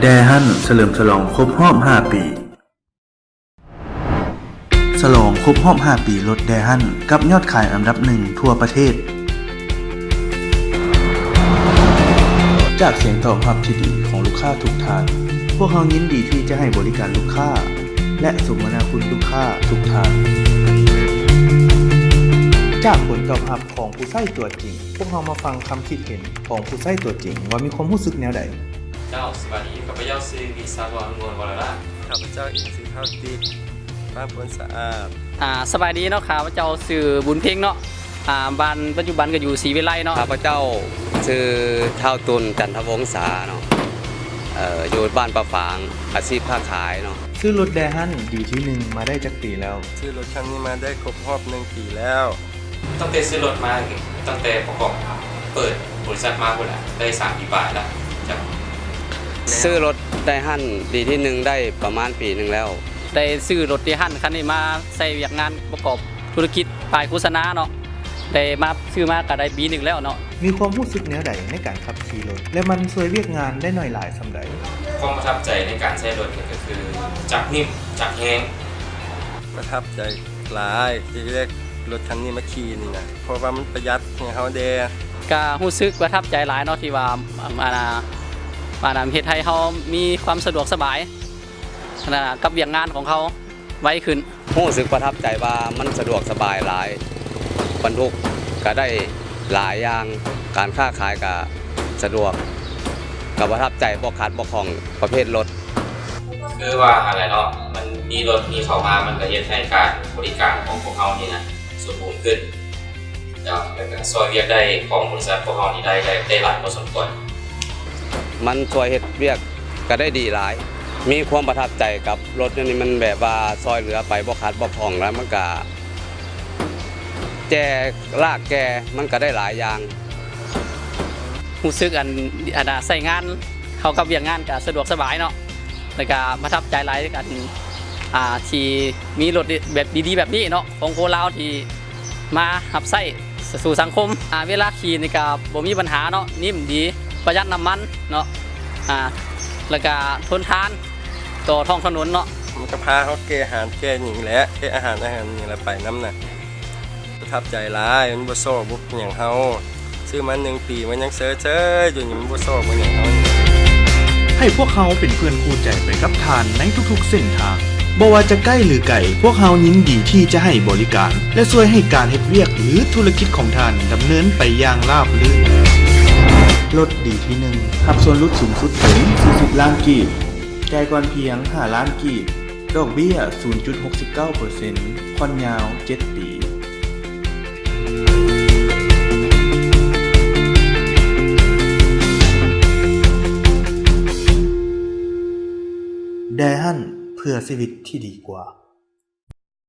ແດຮັນສະເຫຼີມສະຫຼອງຄົບຮອບຫ້າປີ. ສະຫຼອງຄົບຮອບຫ້າປີລົດແດຮັນ ກັບຍອດຂາຍອັນດັບໜຶ່ງທົ່ວປະເທດ. ຈາກສຽງຕອບຮັບທີ່ດີຂອງລູກຄ້າທຸກທ່ານ, ພວກເຮົາຍິນດີທີ່ຈະໃຫ້ບໍລິການລູກຄ້າ ແລະ ສົມມະນາຄຸນລູກຄ້າທຸກທ່ານ. ຈາກຜົນຕອບຮັບຂອງຜູ້ໃຊ້ຕົວຈິງ, ພວກເຮົາມາຟັງຄຳຄິດເຫັນຂອງຜູ້ໃຊ້ຕົວຈິງວ່າມີຄວາມຮູ້ສຶກແນວໃດ. ເຈົ້າ, ສະບາຍດີ, ຂ້າພະເຈົ້າຊື່ ວິສາວອນ ງວນວະລະລາດ. ຂ້າພະເຈົ້າເອງຊື່ ທ້າວຕິດ ບ້ານໂພນສະອາດ. ອ່າ ສະບາຍດີເນາະ, ຂ້າພະເຈົ້າຊື່ ບຸນເພັງເນາະ, ອ່າ ບ້ານປັດຈຸບັນກໍຢູ່ສີວິໄລເນາະ. ຂ້າພະເຈົ້າຊື່ ທ້າວຕຸນ ຈັນທະວົງສາເນາະ, ເອີ ຢູ່ບ້ານປາຝາງ, ອາຊີບຄ້າຂາຍເນາະ. ຊື້ລົດແດຮັນ ດີທີໜຶ່ງ ມາໄດ້ຈັກປີແລ້ວ? ຊື້ລົດຄັນນີ້ມາໄດ້ຄົບຮອບໜຶ່ງປີແລ້ວ. ຕັ້ງແຕ່ຊື້ລົດມາ, ຕັ້ງແຕ່ປະກອບ ເປີດບໍລິສັດມາພຸ້ນແຫຼະ, ໄດ້ສາມປີປາຍແລ້ວ. ເຈົ້າ. ຊື້ລົດໄດຮັນ ດີທີໜຶ່ງ ໄດ້ປະມານປີໜຶ່ງແລ້ວ. ໄດ້ຊື້ລົດໄດຮັນຄັນນີ້ມາໃຊ້ວຽກງານປະກອບທຸລະກິດປ້າຍໂຄສະນາເນາະ, ໄດ້ມາຊື້ມາກໍໄດ້ປີໜຶ່ງແລ້ວເນາະ. ມີຄວາມຮູ້ສຶກແນວໃດໃນການຂັບຂີ່ລົດ ແລະ ມັນຊ່ວຍວຽກງານໄດ້ໜ້ອຍຫຼາຍສ່ຳໃດ? ຄວາມປະທັບໃຈໃນການໃຊ້ລົດນີ້ກໍຄື ຈັກນິ້ມ ຈັກແຮງ. ປະທັບໃຈ ຫຼາຍທີ່ໄດ້ລົດຄັນນີ້ມາຂີ່ນີ້ນະ, ເພາະວ່າມັນປະຢັດໃຫ້ເຮົາແດ່. ກະຮູ້ສຶກປະທັບໃຈຫຼາຍເນາະ ທີ່ວ່າ ອັນ ອັນ ເຮັດໃຫ້ເຮົາມີຄວາມສະດວກສະບາຍ ອັນ ກັບວຽກງານຂອງເຮົາໄວຂຶ້ນ. ຮູ້ສຶກປະທັບໃຈວ່າມັນສະດວກສະບາຍຫຼາຍ, ບັນທຸກກະໄດ້ຫຼາຍຢ່າງ, ການຄ້າຂາຍກະສະດວກ, ກະປະທັບໃຈບໍ່ຂັດບໍ່ຂ້ອງປະເພດລົດ. ຄືວ່າຫັ້ນແຫຼະເນາະ, ມັນມີລົດມີເຂົ້າມາ ມັນກໍເຮັດໃຫ້ການບໍລິການຂອງພວກເຮົານີ້ນະສົມບູນຂຶ້ນ, ແລ້ວກໍຊ່ອຍວຽກໄດ້ຂອງບໍລິສັດພວກເຮົານີ້ໄດ້ ໄດ້ ໄດ້ຫຼາຍພໍສົມຄວນ. ມັນຊ່ວຍເຮັດວຽກກໍໄດ້ດີຫຼາຍ, ມີຄວາມປະທັບໃຈກັບລົດແນວນີ້, ມັນແບບວ່າຊ່ອຍເຫຼືອໄປບໍ່ຂັດບໍ່ຂ້ອງ, ແລ້ວມັນກໍແຈ ລາກແຈ ມັນກໍໄດ້ຫຼາຍຢ່າງ. ຮູ້ສຶກອັນ ອັນ ໃຊ້ງານເຂົ້າກັບວຽກງານກະສະດວກສະບາຍເນາະ, ແລ້ວກະປະທັບໃຈຫຼາຍ ອັນ ອ່າ ທີ່ມີລົດແບບດີໆແບບນີ້ເນາະ ຂອງຄົນລາວທີ່ມາຮັບໃຊ້ສູ່ສັງຄົມ. ອ່າ ເວລາຂີ່ນີ້ກະບໍ່ມີບັນຫາເນາະ, ນິ້ມດີ, ປະຢັດນ້ຳມັນເນາະ, ອ່າ ແລ້ວກະທົນທານຕໍ່ທ້ອງຖະໜົນເນາະ. ມັນກະພາເຮົາແກ່ອາຫານແກ່ຫຍັງແຫຼະ, ແກ່ອາຫານ ອາຫານຫຍັງແຫຼະ ໄປນຳນະ. ປະທັບໃຈຫຼາຍ, ມັນບໍ່ຊອກບໍ່ຫຍັງເຮົາ, ຊື້ມາໜຶ່ງປີມັນຍັງເຊີຍໆຢູ່ນີ້, ມັນບໍ່ຊອກບໍ່ຫຍັງເຮົາ. ໃຫ້ພວກເຮົາເປັນເພື່ອນຄູ່ໃຈໄປກັບທ່ານໃນທຸກໆເສັ້ນທາງ, ບໍ່ວ່າຈະໃກ້ຫຼືໄກ, ພວກເຮົາຍິນດີທີ່ຈະໃຫ້ບໍລິການ ແລະ ຊ່ວຍໃຫ້ການເຮັດວຽກ ຫຼື ທຸລະກິດຂອງທ່ານດຳເນີນໄປຢ່າງລາບລື່ນ. ລົດດີທີໜຶ່ງ ຮັບສ່ວນຫຼຸດສູງສຸດເຖິງສີ່ສິບລ້ານກີບ, ຈ່າຍກ່ອນພຽງຫ້າລ້ານກີບ, ດອກເບ້ຍສູນຈຸດຫົກສິບເກົ້າເປີເຊັນ, ຜ່ອນຍາວເຈັດປີ. ໄດຮັນ ເພື່ອຊີວິດທີ່ດີກວ່າ.